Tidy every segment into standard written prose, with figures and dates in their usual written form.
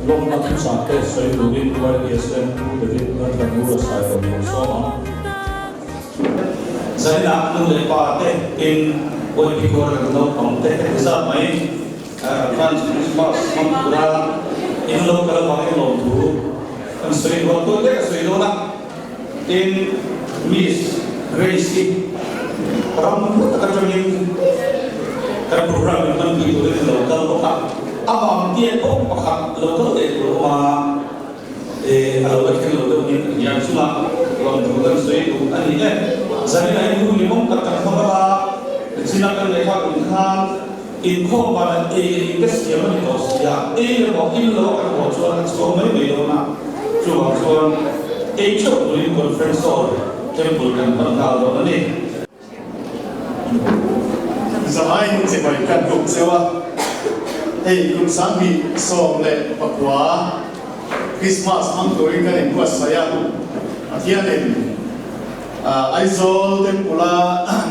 Lawmna thuchah te sawi turin YDSM Pu David Lalthanmura Sailo lo sawm ang. Zainah nu leh pa te tin YP Khuarel naupang te heti zat mai Advance Christmas hmang tura in lo kal avangin lawmthu kan sawi rual tawi te ka sawi dawn a. Tin, Miss Grace hi ram hlu tak atangin kan programme in hmanpui turin a lo kal bawk a, amah tiat pawh pakhat lo kal leh tur a awm a, eh a lo la thleng lo deuh niin kan hian chungah lawmthu kan sawi duh a ni e. Zanin ah hian hun limawm tak kan hmang a, nichina kan lehkha kum khan inkhawm vanah ei leh in te siam a ni tawh si a, ei leh maw in lo a kan haw chuan a chhuak mai mai dawn a. Chuvang chuan ei theuh turin Conference Hall Temple kan pan nghal dawn a ni. Zalai chibai kan tuk cheu a, hei kum 2019 Christmas hmang turin kan inbuatsaih a, Pathianin Aizawl Temple-a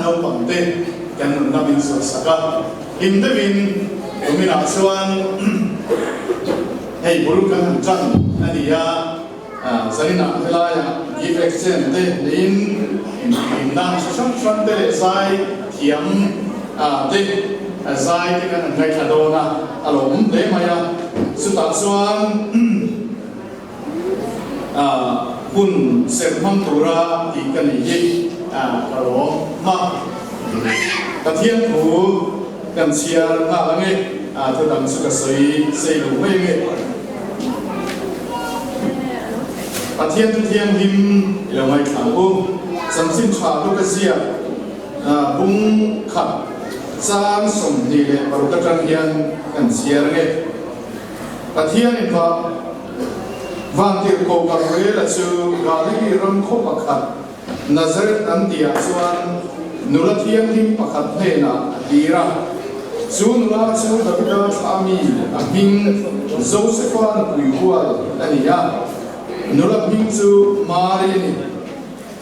naupangte kan nunna min zuahsak a, hlim deuhin kuminah chuan Hei bul kan han tan a ni a, zaninah helaiah gift exchange te neiin inhlimna chi hrang hrang te leh zai thiam te zai te kan han ngaithla dawn a, a lawmawm hle mai a. Chutah chuan hun serh hmang tura tih ka nih hi ka lawm a. Pathian thu kan chhiar nghal ang e. Thu dang chu ka sawi sei lo mai ang e. Pathian thu thianghlim i lo ngaithla ang u. Chanchin tha lu ka ziak bung khat chang 26 atang hian kan chhiar ang e. Pathianin va Vantirhkoh Gabriela chu Galili ram khaw pakhat Nazareth an tihah chuan nula thianghlim pakhat hnenah a tir a. Chu nula chu Davida thla mi a hming Josefa nupui hual a ni a, nula hming chu Mari a ni.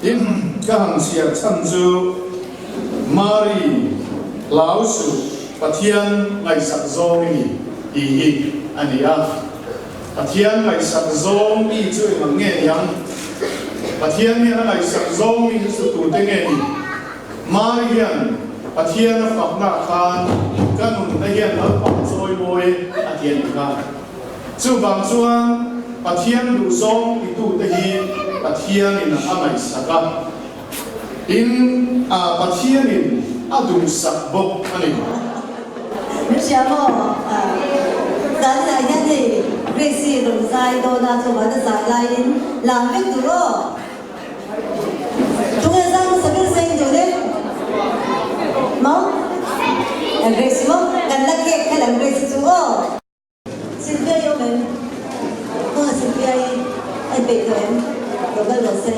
Tin, ka han chhiar chhan chu Mari, hlau suh, Pathian ngaihsak zawng i ni tih hi a ni a. Pathian ngaihsak zawng mi chu engah nge ni ang? Pathian hian a ngaihsak zawng mi hi chu tute nge ni? Mari hian Pathian a fakna khan ka nunna hian Lalpa chawi mawi a ti a nih kha. Chuvang chuan Pathian duhzawng titute hi Pathianin a ngaihsak a, tin, Pathianin a duhsak bawk a ni. Min hria maw? Zaninah hian hei Grace-i rawn zai dawn a, chuan a zai laiin lam vek duh aw. Tunge zai hmasa ber zeng duh e? Maw? Grace-i maw? Kan la khek kha lam Grace-i chu aw. Sylvia i awm em? Khawnga Sylvia i a inpeih tawh em? Lo kal rawh se.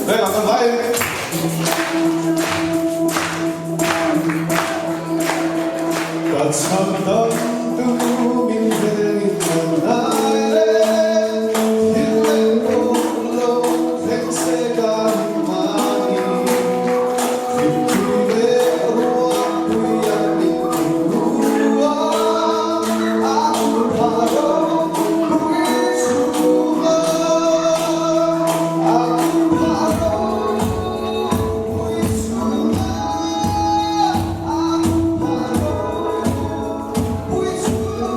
Veng ah kan vai. Ka chham dam tu min veng in lo nai reng Thil leng pawh lo thleng se ka himani Thilpui leh ruahpui an min ti ru a A thu pha ropui chhunga A thu pha ropui chhunga A thu pha ropui chhunga.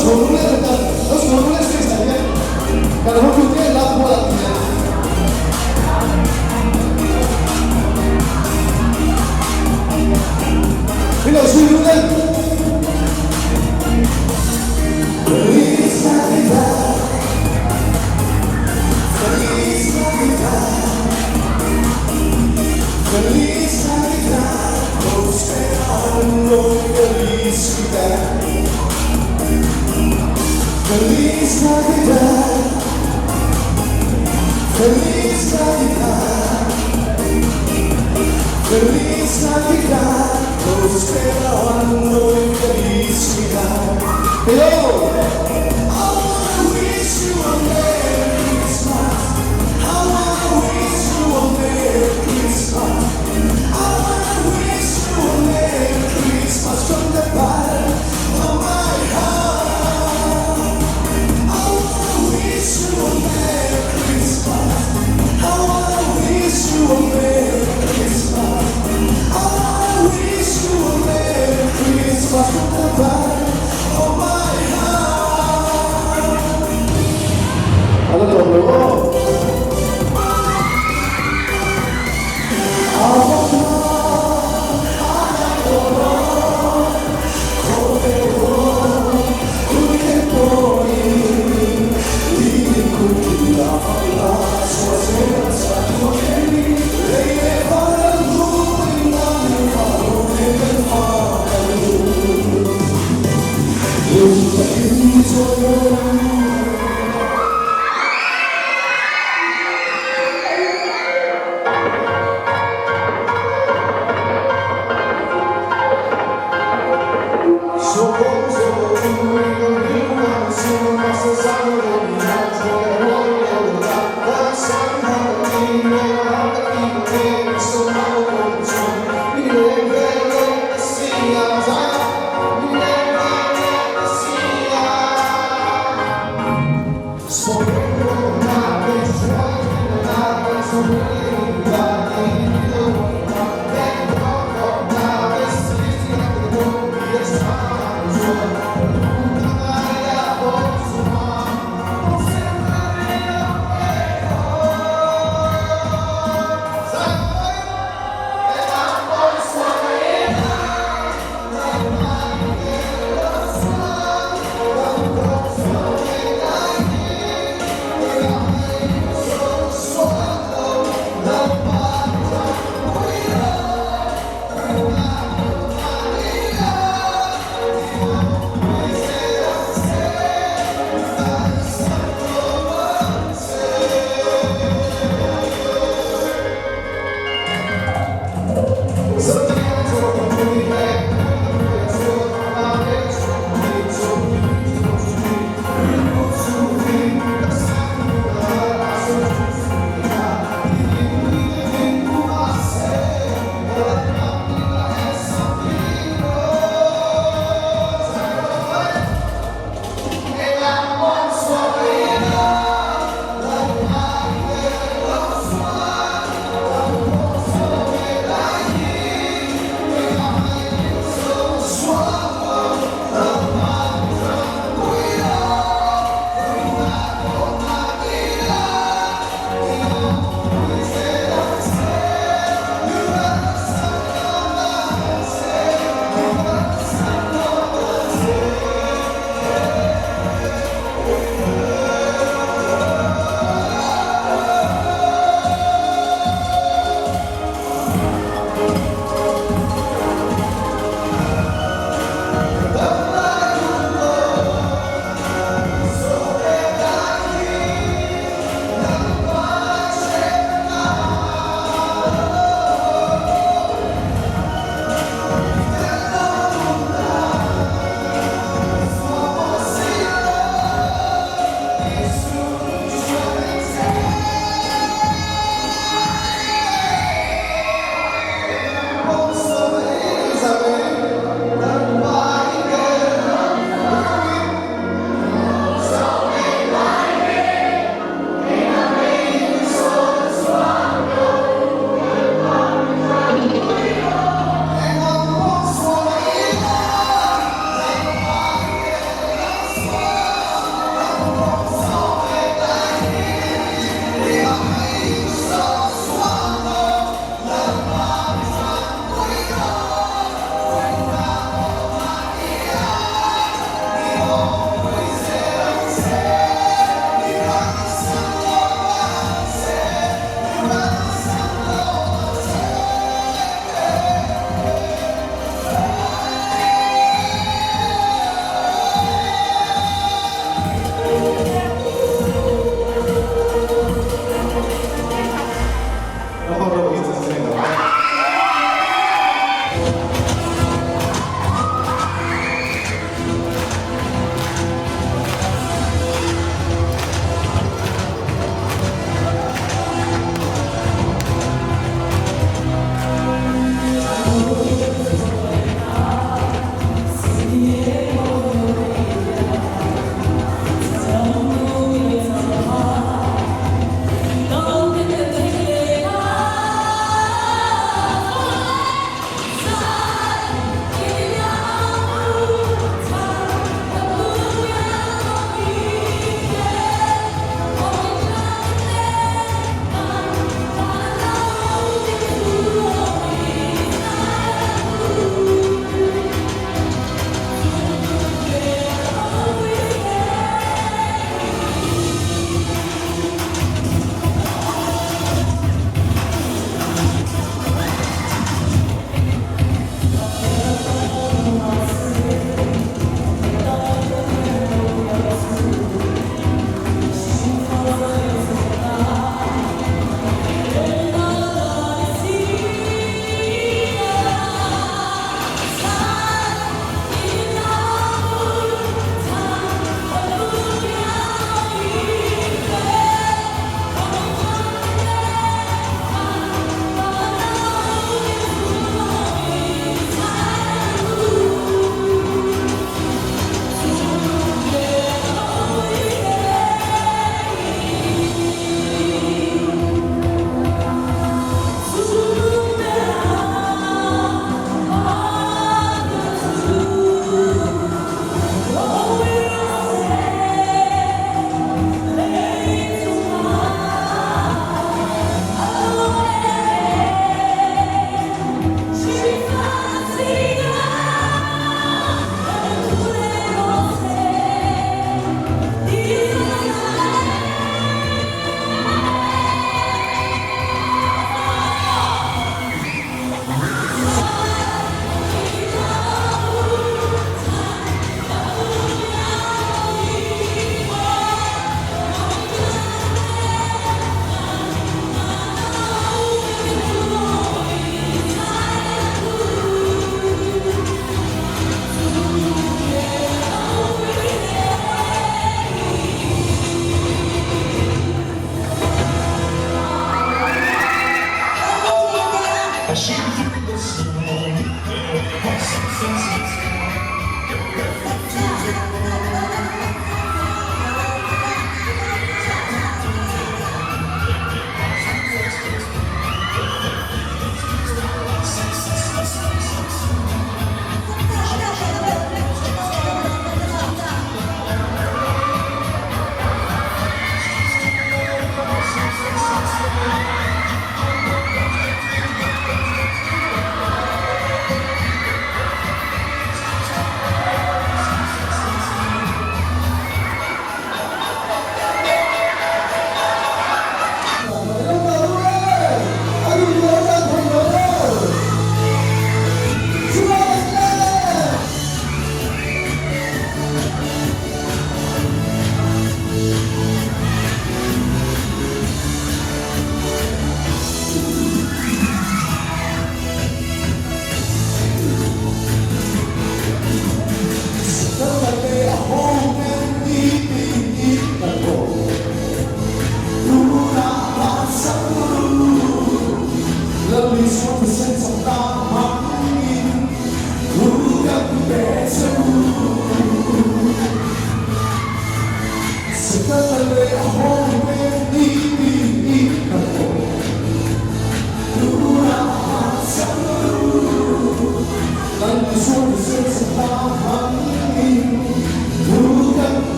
chho lung leh kan lo chho lung leh stage ah hian kan hotute lak rual ah hian. Min lo chhui lut e. A la tawp lo aw.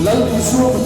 Lal Isua